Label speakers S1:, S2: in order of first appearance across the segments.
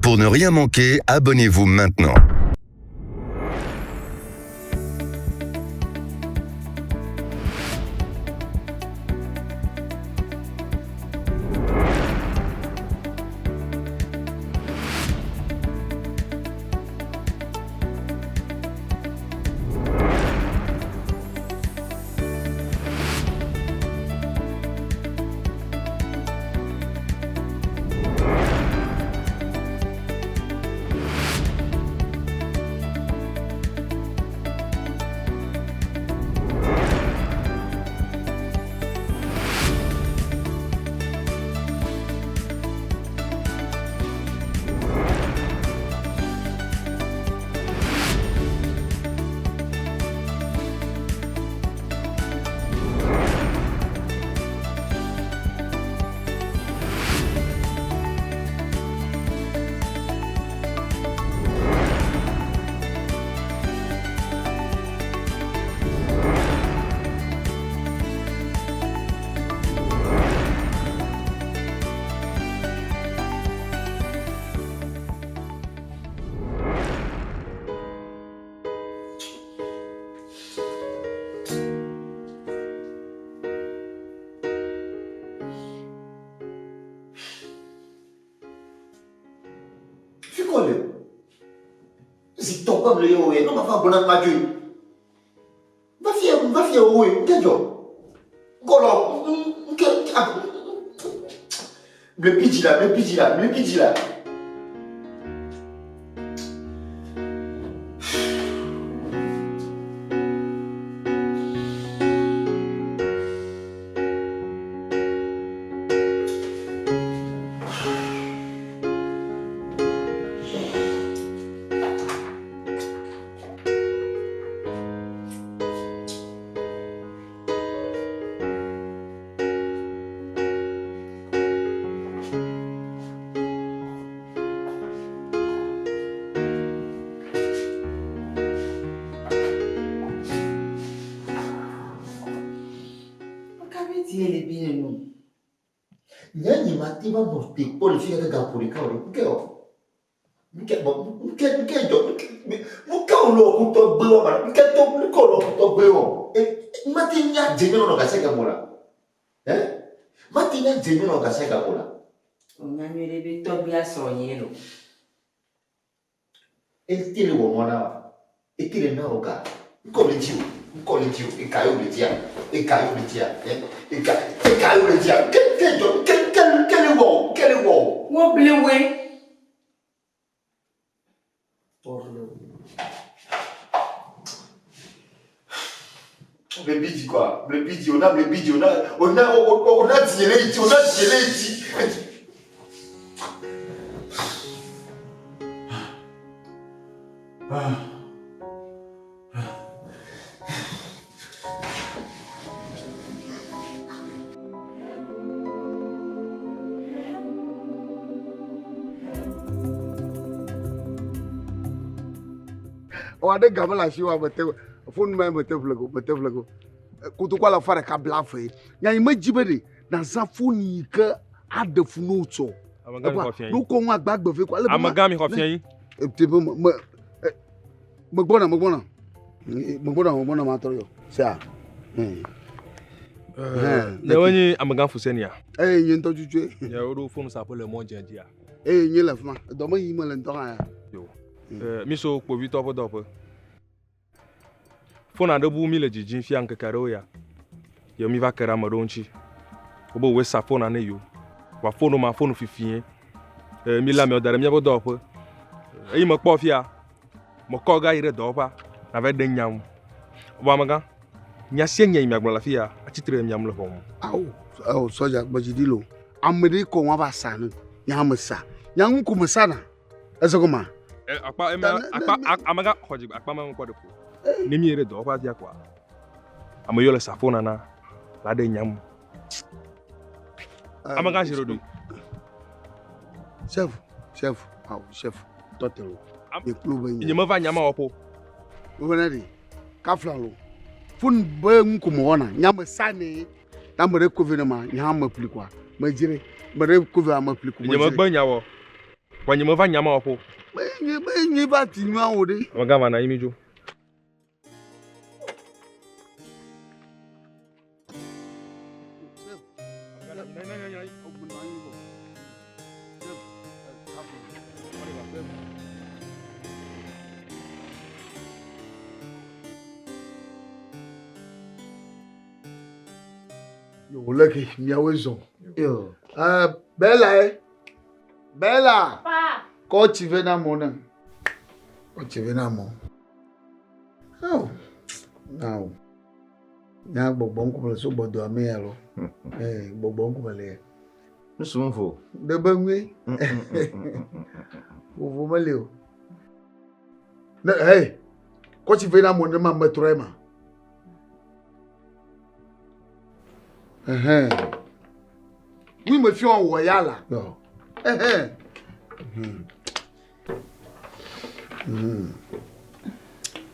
S1: Pour ne rien manquer, abonnez-vous maintenant.
S2: Fi kɔ le zi tɔ gbam le yewo ye ne ma va gbɔna ma dzoe. Va fie va fie wo ye nke dzɔ. Gɔlɔ nke ble bidzi la ble bidzi la ble bidzi la. Nye nye mate va nɔ te kpɔ le fi kaka gaƒo ɖeka o ɖe, ŋke wɔ? Nke bɔ nke nke dzɔ nke wòle ɔkutɔ gbe wɔ ma nke to nke wòle ɔkutɔ gbe wɔ e mate nya dze nyɔnɔ nɔ gase gamu la ɛ mate nya dze nyɔnɔ gase gamu la.
S3: Nya nyuie ɖe be tɔgbia srɔ̃ nyee lo.
S2: Ete le wɔmɔ na wa ete le na wò ga ŋkɔ le dzi o ŋkɔ le dzi o eka ye wòle dzia eka ye wòle dzia ɛ eka eka ye wòle dzia nke nke dzɔ nke nke nke le wɔ o nke le wɔ o.
S3: Woble woe.
S2: Ble bidzi kɔa, ble bidzi, ona ble bidzi, ona ona ona dzi le dzi, ona dzi le dzi.
S4: Ah.
S5: Ewɔ aɖe ga mele asi wa mete fonu ma mete ƒle go mete ƒle go. Kotoku alafa ɖeka blaeve. Nya yi medzi be ɖe nazã foni yi ke aɖe fu ne wotsɔ.
S4: Amegã mi xɔ fia yi.
S5: Nukɔ ŋu agbagbe ve ko ale be.
S4: Amegã mi xɔ fia yi.
S5: Ete be me me megbɔna megbɔna megbɔna megbɔna matrɔ yɔ. Sea.
S4: Ne wonye amegã Fusenia.
S5: Eye nye ŋutɔ tutuɛ.
S4: Nye woɖo fonu saƒe le mɔ dze dzia.
S5: Eye nye le fi ma. Edɔ me yim mele ŋutɔ hã ya.
S4: Yo. Mi so kpovitɔ ƒe dɔwɔƒe. Fon aɖe bu mi le dzidzim fia ŋkeke aɖewo ya. Ye mi va ke ɖe ame ɖewo ŋuti. Wobe woe sa fona ne yewo. Vɔa fonu ma fonu fifie. Mi lé ameawo da ɖe míaƒe dɔwɔƒe. Eyi mekpɔ fia, mekɔ ga yi ɖe dɔwɔƒea, nava ɖe nya ŋu. Vɔ amegã, nya sia nya yi miagblɔ le afi ya, atsi tre ɖe mia ŋu le ʋɔnu.
S5: Ao, ao, sɔdza gbɔdzi ɖi lo. Ame ɖe kɔ ŋu ava sa nu. Nya me sa. Nya ŋu ko me sa na. Ese gɔmea?
S4: E, akpa eme, akpa, amegã xɔ dzi, akpa me ŋkɔ ɖe ƒo. Ne mi yi ɖe dɔwɔƒea fia koa, ame yiwo le safo nana la ɖe nya ŋu. Amegã zi ɖoɖoe.
S5: Chef, chef, awo chef, tɔte o. Nye kplo be
S4: nye. Nye meva nya ma wɔƒo.
S5: Wo ne ɖe, kafla lo. Fon be ŋu ko me wɔna, nya me sa ne. Na me ɖe ko ve ne ma, nya me pli koa. Me dzre, me ɖe ko ve ame pli ko me
S4: dzre. Nye megbe nya wɔ. Vɔa nye meva nya ma wɔƒe o.
S5: Menye menye va ti nua o ɖe.
S4: Amegã va na anyi mi dzo.
S5: Yo, leke miawoe zɔ. Yo. Bella ye. Bella.
S6: Pa.
S5: Kɔ tsi vɛ na amewo ne. Kɔ tsi vɛ na amewo. Oh. Now. Nya gbɔgbɔ ŋkume le so gbɔdɔ ame ya lɔ. Eh, gbɔgbɔ ŋkume le.
S2: Nusu ŋvo.
S5: Ɖebe ŋue. Vovo meli o. Ne hey, kɔ tsi vɛ na amewo ne ma metrɔ ema. Ɛhɛn. Mi me fiɔ wɔ ya la. Yɔ. Ɛhɛn.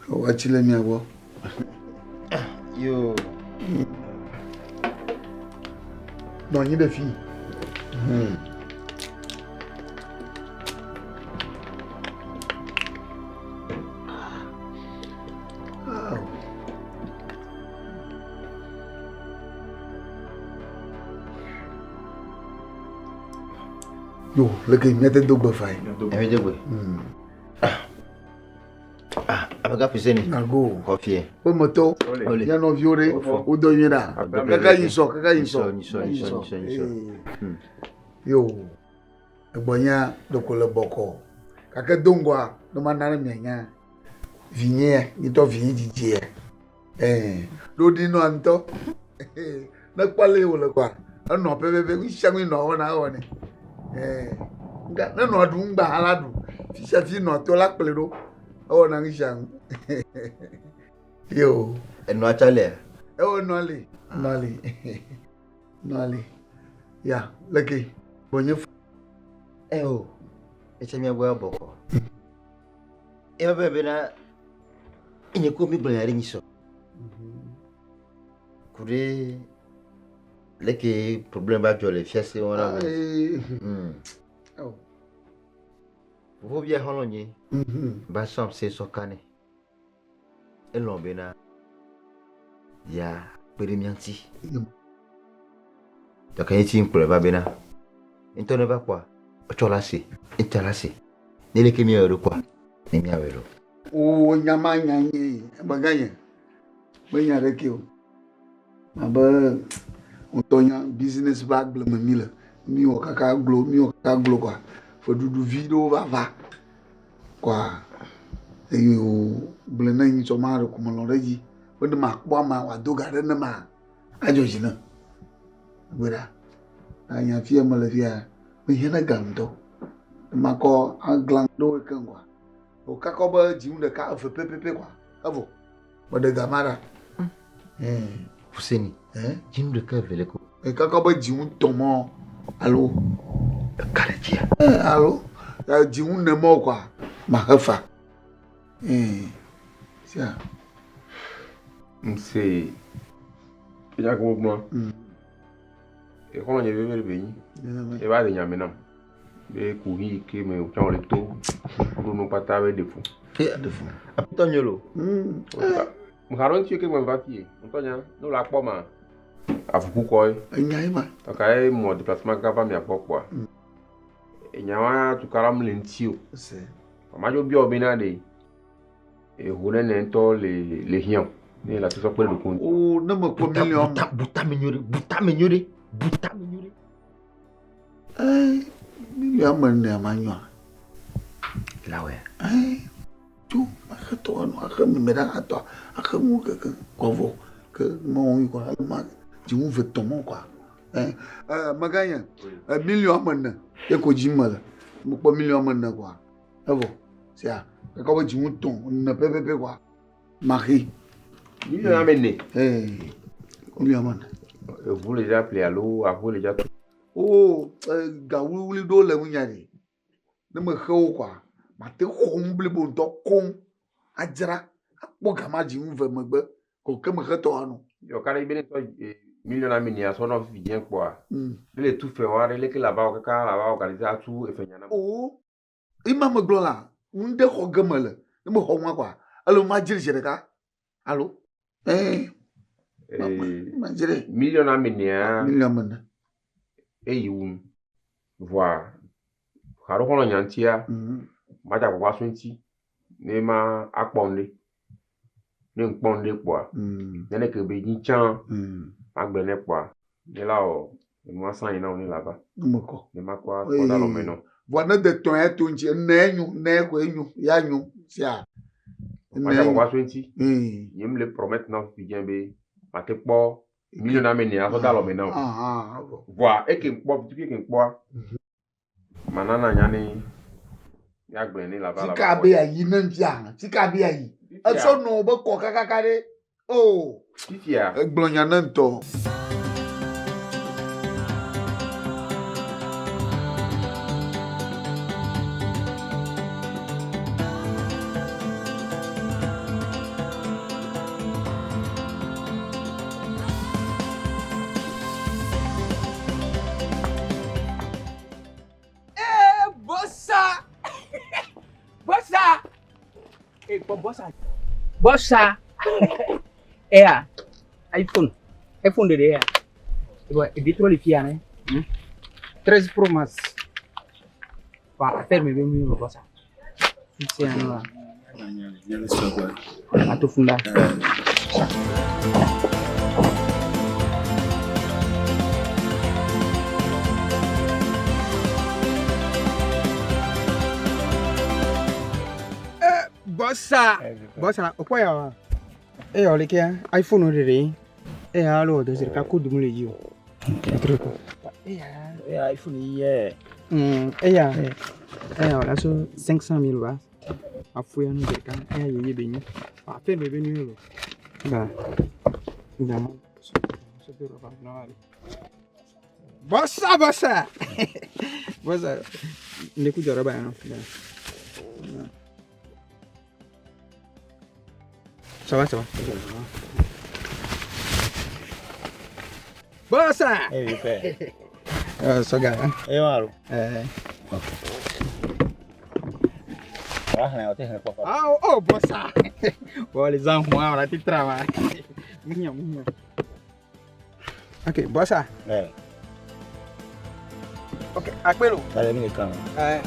S5: Wɔ tsi le mia gbɔ.
S2: Yo.
S5: Nɔ anyi ɖe fi. Yo, leke míate do gbe fa yi.
S2: Ɛmi do gbe. Ah, amegã Fuseni.
S5: Ago.
S2: Kɔfie.
S5: Ƒe metɔwo. Mía nɔviwo ɖe. Wodɔ nyuie ɖa. Kaka yi sɔ, kaka yi sɔ.
S2: Yi sɔ, yi sɔ, yi sɔ.
S5: Yo, egbɔnyea ɖeko le bɔkɔ. Gake do ŋgɔa, ne mana ne mianya. Vinye, ŋutɔ vinye dzidzia. Ɛɛ, ɖoɖi nɔa ŋutɔ. Ne kpɔ ale wòle kɔa, enɔ pɛpɛpɛ, nu sia nu nɔa wɔna ewɔnɛ. Ɛɛ, nga ne nɔa ɖum gbã hã la ɖu. Fi sia fi nɔa to la kplɔe ɖo. Ewɔna nu sia nu. Yo.
S2: Enɔa tsa lia?
S5: Ewɔ nɔa li, nɔa li, nɔa li. Ya, leke gbɔnye.
S2: Eo, etse mía gbɔ bɔkɔ. Eva be bena enye ko mi gblɔ nya ɖe nyi sɔ. Ku ɖe leke problème va dzɔ le fiase wɔna me. Fofo bia xɔlɔ̃ nye ba sɔm se sɔ ka nɛ. Elɔ̃ bena ya kpe ɖe mía ŋuti. Gake nye tsi ŋkplɔe va bena ŋutɔ ne va kpɔa etsɔ la se, etsa la se. Ne leke míawɔe ɖo kpɔa, ne míawɔe ɖo.
S5: O nya ma nya nye amegã nye menya ɖeke o. Abe ŋutɔ nya business ƒe agble me mi le. Mi wɔ kaka glo, mi wɔ kaka glo kɔa, feɖuɖu vi ɖewo va va kɔa eye wo gblɔe ne nyitsɔ ma ɖeko melɔ̃ ɖe edzi be ne makpɔ amea wòado ga ɖe ne ma adzɔ dzi nam. Gbe ɖa, anya fia mele fia, mehiã na ga ŋutɔ. Ne makɔ aglã ɖewo keŋ kɔa, wòkakɔ be dzinu ɖeka eve pɛpɛpɛ kɔa, evɔ. Meɖe ga ma ɖa.
S2: Fuseni, dzinu ɖeka eve le ko.
S5: Ekakɔ be dzinu tɔ̃ mɔ alo.
S2: Eka ɖe dzia?
S5: Alo dzinu ne mɔ kɔa, maxe fa. Sia.
S4: Ŋse enya ke wogblɔ. Exɔlɔ̃ nye veve ɖe be nyi. Eva ɖe nya me nam. Be kuxi yi ke me wòtsã wòle to ɖo nu kpata be ɖe fu.
S2: Ɖe fu. Aƒetɔ nyo lo.
S4: Mxa ɖo ŋuti ke me va fie. Ŋutɔ nya, ne wòle akpɔ ma, avuku kɔe.
S5: Enya ye ma.
S4: Kaka ye mɔ déplacement kaka va mia gbɔ kpɔa. Enya wa tukaɖa mele ŋuti o. Madzo biɔ bena ɖe eho nene ŋutɔ le le hiã o. Ne le asɔsɔ kpe ɖe ɖokuiwò ŋuti.
S5: O ne mekpɔ miliɔn.
S2: Buta me nyo ɖe, buta me nyo ɖe, buta me nyo ɖe.
S5: Ee, miliɔn ame ene manyoa.
S2: Lawɛ.
S5: Ee, tso axe tɔ enu axe mime ɖe axe tɔ axe nu keke kɔvɔ ke mɔ yi kɔ ale ma dziŋu ve tɔ mɔ kɔa. Ee, ee meganye miliɔn ame ene ye ko dzi me le. Mekpɔ miliɔn ame ene kɔa. Evɔ sia kaka be dziŋu tɔn ene pɛpɛpɛ kɔa. Maxi.
S4: Miliɔn ame ene.
S5: Ee, miliɔn ame ene.
S4: Eʋu le dza ƒle alo aƒe le dza tu.
S5: O, ga wliwli ɖewo le ŋunya ɖe. Ne mexe wo kɔa, mate xɔ nu blibo ŋutɔ koŋ adzra akpɔ ga ma dzi nu ve megbe ko ke mexe tɔ anu.
S4: Yɔ ka ɖe be ne tɔ miliɔn ame ene asɔ nɔ fifi dze kpɔa. Ne le tu fe wa ɖe leke la va wɔ kaka la va organiser atu efe nya na.
S5: O. Ima me gblɔ la, ŋɖe xɔ ge me le. Ne me xɔ ŋua kɔa, ele ma dzri zi ɖeka. Alo? Eh. Ma dzri.
S6: Miliɔn ame nea.
S5: Miliɔn ame ne.
S6: Eyi wum. Voa, xaɖo xɔlɔ nya ŋutia, ma dze agbagba so ŋuti ne ma akpɔ ŋɖe. Ne ŋkpɔ ŋɖe kpɔa, ne ke be dzi tsã, magblɔe ne kpɔa, ne la wɔ enua sã yi na wo ne la va.
S5: Nume kɔ.
S6: Ne ma kɔ akɔ da lɔme nɔ.
S5: Vɔa ne de tɔn ya to ŋuti, ene enyo, ne koe enyo, ya nyo, sia.
S6: Ma dze agbagba so ŋuti. Nye m le promettre na fi dze be mate kpɔ miliɔn ame ene asɔ da lɔme na wo. Vɔa eke ŋkpɔ, vitukui ke ŋkpɔa, manana nya ne míagblɔe ne la va la va.
S5: Fika be ayi ne ŋutia, fika be ayi. Esɔ nɔ be kɔ kakaka ɖe. Oh.
S6: Fifia.
S5: Egblɔ nya ne ŋutɔ.
S7: Eh, bossa! Bossa! Eh, kpɔ bossa. Bossa! Eya, iPhone. iPhone ɖeɖe ya. Ebɔ, ebi trɔ le fia ne. 13 Pro Max. Wa affaire me be mu yo bossa. Fixé ya no. Ato funda. Bossa! Bossa, okpɔ ya wa. Eya wòle kea, iPhone ɖeɖe. Eya alo wɔ dɔ zi ɖeka ko dum le dzi o. Etrɔ ko. Eya.
S8: Eya iPhone yi yɛ.
S7: Eya. Eya wòle so 500 000 va. Afu ya nu ɖeka. Eya yeye be nyi. Affaire me be nu lo. Ba. Ba. Bossa, bossa. Bossa. Ne ku jɔrɔ ba yan. Ça va, ça va. Bossa!
S8: Eh, oui, père.
S7: Soga, hein?
S8: Eh, walo.
S7: Eh.
S8: Ok.
S7: Ah, oh, oh, bossa! Bon, les enfants, on a tout travail. Mignon, mignon. Ok, bossa.
S8: Eh.
S7: Ok, akpelo.
S8: Allez, mi le kan.
S7: Eh.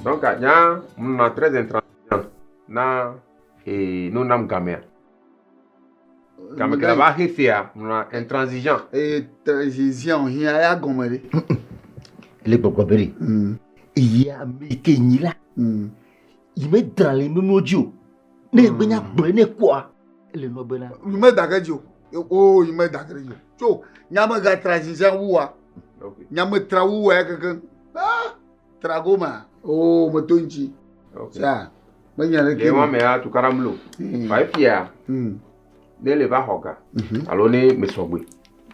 S6: Donc, nya mna très intransigeant na e no nam gamea. Game ke la va hefia mna intransigeant.
S5: Eh, transition hiã ya gɔme ɖe.
S2: Le gbɔgbɔ be ɖe. Eyi ame yi ke nyi la, yi me dra le nunuwo dzi o. Ne egbe nya gblɔe ne kpɔa, ele nɔ bena.
S5: Yi me da ke dzi o. O yi me da ke dzi o. Tso nyame ga transition wua. Nyame tra wua ya kekeŋ. Ah, trago ma. O me to ŋuti. Sia, menya ɖeke.
S6: Le wa mea tukara mlo. Fa efia. Ne le va xɔ ga. Alo ne me sɔgbe.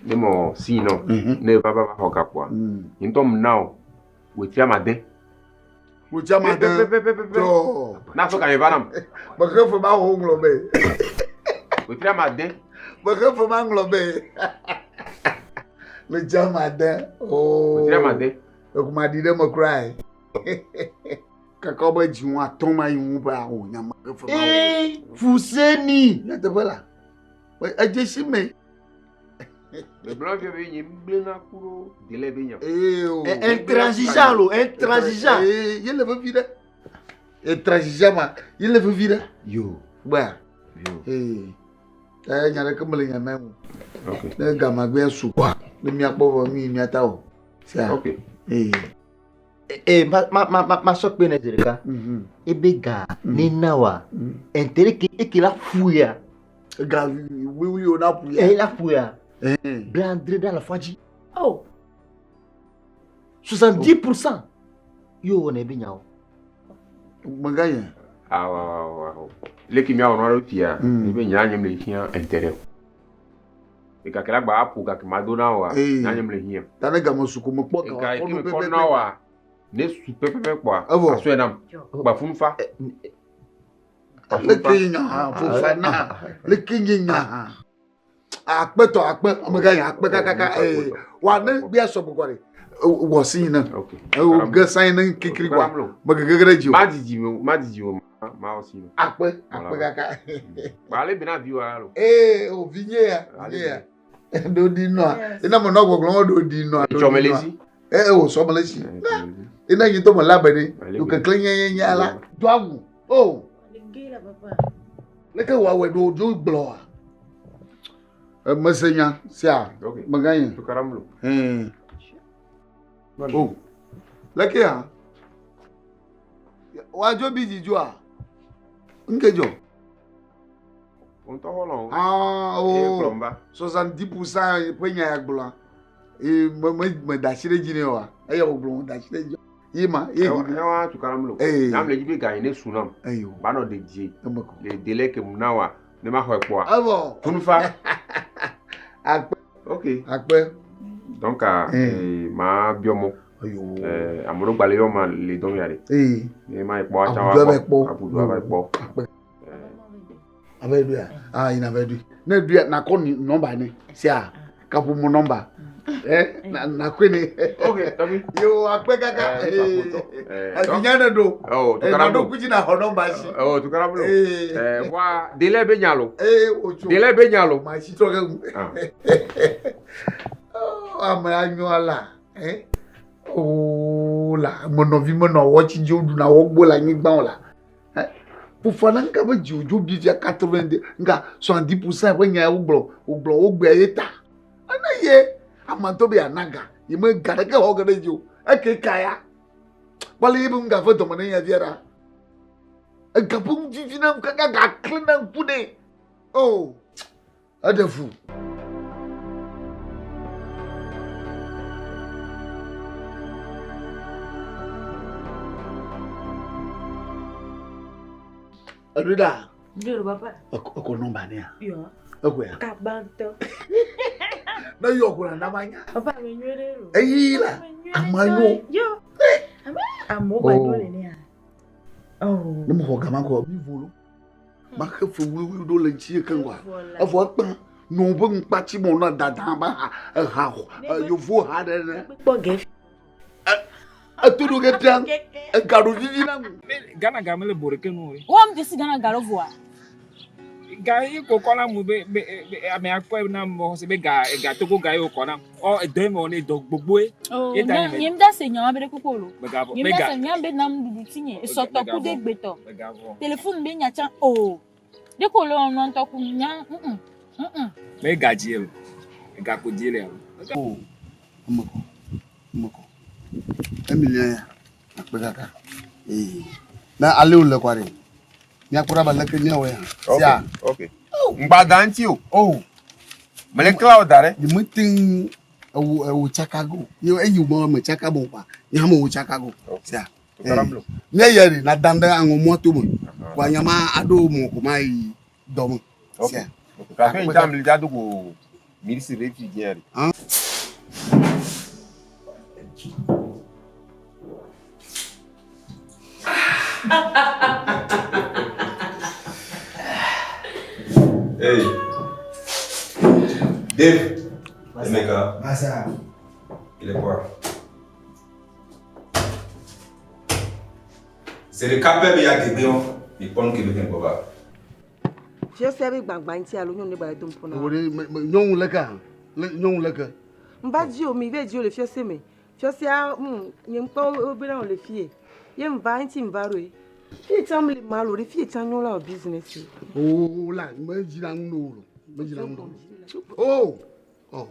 S6: Ne mɔ si nɔ. Ne va va xɔ ga kpɔa. Nye ŋutɔ mna o. Wetri amade.
S5: Wetri amade. Tɔ.
S6: Na fɔ ka va nam.
S5: Mexe fe ma xɔ ŋlɔ be.
S6: Wetri amade.
S5: Mexe fe ma ŋlɔ be. Wetri amade. Oo.
S6: Wetri amade.
S5: Ekuma ɖi ɖe me kura ye. Kaka be dzi ŋu atɔ ma yi ŋu be awo nya mexe fe ma wɔ.
S2: Ee, Fuseni.
S5: Nyateƒe la. Edze si me.
S6: Megblɔ fia be nye gblẽna ku ɖo délai be nya.
S5: Ee o.
S2: Intransigeant lo, intransigeant.
S5: Ee, ye le vevi ɖe. Intransigeant ma, ye le vevi ɖe.
S2: Yo.
S5: Gbea.
S6: Yo.
S5: Ee. Ɛ nya ɖeke mele nya na ŋu.
S6: Ok.
S5: Ne gamagbea su kɔa, ne míakpɔ vɔ mi míata o. Sia.
S6: Ok.
S5: Ee.
S2: Ee, ma ma ma ma ma sɔ kpe ne zi ɖeka. Ebe ga ne na wa, intérêt ke eke la ƒu ya.
S5: Ga wliwli wo na ƒu ya.
S2: Eye la ƒu ya. Blandre ɖe alafa dzi.
S3: Oh.
S2: 70%. Yo wɔna ebe nyawo.
S5: Meganye.
S6: Awo awo awo. Leke míawɔ nua ɖo fia, ebe nya nye mle hiã intérêt o. Gake la gba aƒo gake mado na woa, nya nye mle hiã.
S5: Ta ne game su ko mekpɔ ga
S6: Ga yi
S5: wa
S6: ke
S5: kɔ nu
S6: mekɔ
S5: pɛpɛpɛ.
S6: na woa, ne su pɛpɛpɛ kpoa,
S5: Evɔ.
S6: asɔe nam. Gba funu fa.
S5: Leke nya hã Fofana, leke nye nya hã. Akpe tɔ akpe, amegã yi akpe kakaka ee. Wa ne gbea sɔgbɔ kɔ ɖe. Wɔ si yi ne. Ewo ge sa yi ne kikiri kɔa. Megege ɖe dzi o.
S6: Ma didi o, ma didi o, ma wɔ si.
S5: Akpe, akpe kaka.
S6: Gba ale bena vi wa lo.
S5: Ee, o vi nye ya, vi nye ya. Ɖo ɖi nɔa. Ina me nɔ gbɔgblɔ ɖo ɖi nɔa.
S6: Etsɔ me le si.
S5: Ee, o sɔ me le si. Ina yi to me la be ɖe. Do kekle nye nye nye la. Do awu. O. Leke wɔ awɔe ɖo dzo gblɔa? Mese nya sia. Megã yi. Ɛɛ. O. Leke ya? Wadzo bi dzidzɔa? Nke dzɔ?
S6: Ŋutɔ xɔlɔ̃.
S5: Ah,
S6: Eye
S5: o.
S6: kplɔm va.
S5: 70% ƒe nya ya gblɔa. Ee, me me me da asi ɖe edzi nɛ oa? Eya wògblɔ me da asi ɖe edzi. Ye ma, ye
S6: Ewa
S5: yi.
S6: ewa tukaram lo.
S5: Ee.
S6: Nyam le dzi be ga yi ne su nam.
S5: Eyo.
S6: Ba nɔ dedie.
S5: Eme ko.
S6: Le délai ke mu na wa, ne ma xɔe kpɔa.
S5: Evɔ.
S6: Funu fa.
S5: Akpe.
S6: Ok.
S5: Akpe.
S6: Donc, ma biɔ mɔ.
S5: Ayo.
S6: Ame ɖewo gba le yɔ ma le dɔn ya ɖe.
S5: Ee.
S6: Ne ma yi kpɔ atsa wa
S5: Abudu ava
S6: kpɔ.
S5: kpɔ.
S6: Abudu ava kpɔ.
S5: Akpe. Ava ɖuia. Ah, yina ava ɖui. Ne ɖuia, nakɔ ni nɔmba ne. Sia. Kaƒomɔ nɔmba. Eh, na nakɔe ne.
S6: Ok, tɔgbi.
S5: Yo, akpe kaka.
S6: Eh,
S5: Avinya ne ɖo.
S6: Oh,
S5: Eh,
S6: tukaram
S5: nɔ
S6: lo.
S5: ɖokui dzi na xɔ nɔmba si.
S6: Oh, tukaram lo.
S5: Eh.
S6: Eh, voa délai be nya lo.
S5: Eh, otso.
S6: Délai be nya lo.
S5: Ma si trɔ ke ŋu.
S6: Ah.
S5: Oh, ame anyo ala. Eh. Oh la, menɔvi menɔ wɔtsi dzi woɖuna wɔgbo le anyigba o la. Eh, Fofana ŋka be dzi wòdzo bi fia 82 ŋka 70% ƒe nya wogblɔ wogblɔ wogbea ye ta. Ene ye ame ŋutɔ be yeana ga ye me ga ɖeke xɔ ge ɖe dzi o. Eke ka ya. Kpɔ ale ye be ŋga ƒe dɔme ne nya via ɖa. Ega ƒe nu vivi na kaka gakle na ŋku nɛ. Oh, eɖe fu. Eɖo ɖa.
S9: Ɖo papa.
S5: Ekɔ nɔmba nea.
S9: Yɔ.
S5: Ekɔe.
S9: Kaba ŋutɔ.
S5: Ne yɔ ko na ma nya.
S9: Papa me nyuie ɖe lo.
S5: Eyi la. Ame nyo.
S9: Yɔ. Ame amewo gba ɖo le nea. Oh.
S5: Ne mexɔ gama kɔ mi volo. Ma xe fe wluwlu ɖo le ŋuti keŋ wa. Evɔ ekpã nɔ be ŋukpatsi mɔ nɔ dada ba ha eha yovo ha ɖe ne.
S9: Kpɔ gɛ.
S5: Eto ɖo ke tia ega ɖo vivi na ŋu.
S10: Ghana ga mele bo ɖeke nu o.
S11: Wɔm dzesi Ghana ga ɖo voa.
S10: Ga yi ko kɔ na mu be be be ame akpɔe na mɔ se be ga ga togo ga yi wokɔ nam. Ɔ edɔ yi me wɔ ne dɔ gbogboe.
S11: Oh,
S10: Ye ta nye me.
S11: nye mi da se nyawa be ɖe kpokpo lo.
S10: Megavɔ
S11: Nye mi da
S10: mega
S11: se nya be nam ɖuɖu ti nye esɔtɔ ku de gbetɔ.
S10: megavɔ.
S11: Telefone be nya tsã o. De ko le wɔnɔ ŋutɔ ku nya mm mm.
S10: Me ga dzi lo. Ga ko dzi le alo.
S5: O eme kɔ eme kɔ. Emilia ya akpe kaka. Ee na ale wòle kɔ ɖe. Míakpɔ ɖa be aleke míawɔe hã. Sia.
S6: Ok. Ŋgba da ŋuti o.
S5: Oh.
S6: Mele kla o da ɖe.
S5: Nye mete ŋu ewo ewo tsaka go. Ye eyi gbɔ me tsaka mo kpa. Nye hã me wo tsaka go. Sia. Nye yɛ ɖe na dan ɖe aŋɔ mɔ to me. Kɔ nya ma aɖo mɔ ko ma yi dɔ me. Sia.
S6: Kafe ŋuti ame le do go milisi ɖe fi diɛ ɖe.
S5: Ah.
S4: Hey. Dave. Emeka.
S8: Massa.
S4: Il est quoi? C'est le capet bi ya gbe on. Mi pon ke be ken boba.
S3: Fiɔsia be gbagba ŋuti alo nyɔnu ɖe gba le dom ƒo na.
S5: Wo ɖe me me nyɔnu leke hã. Le nyɔnu leke.
S3: Ŋva dzi o mi ve dzi o le fiɔse me. Fiɔsia nye ŋkpɔ wo bena wo le fie. Ye ŋva ŋuti ŋva ɖoe. Fie tsã mle ma lo ɖe fie tsã nyo la wɔ business.
S5: O la me dzi na ŋu no lo. Me dzi na ŋu no. Oh. Oh.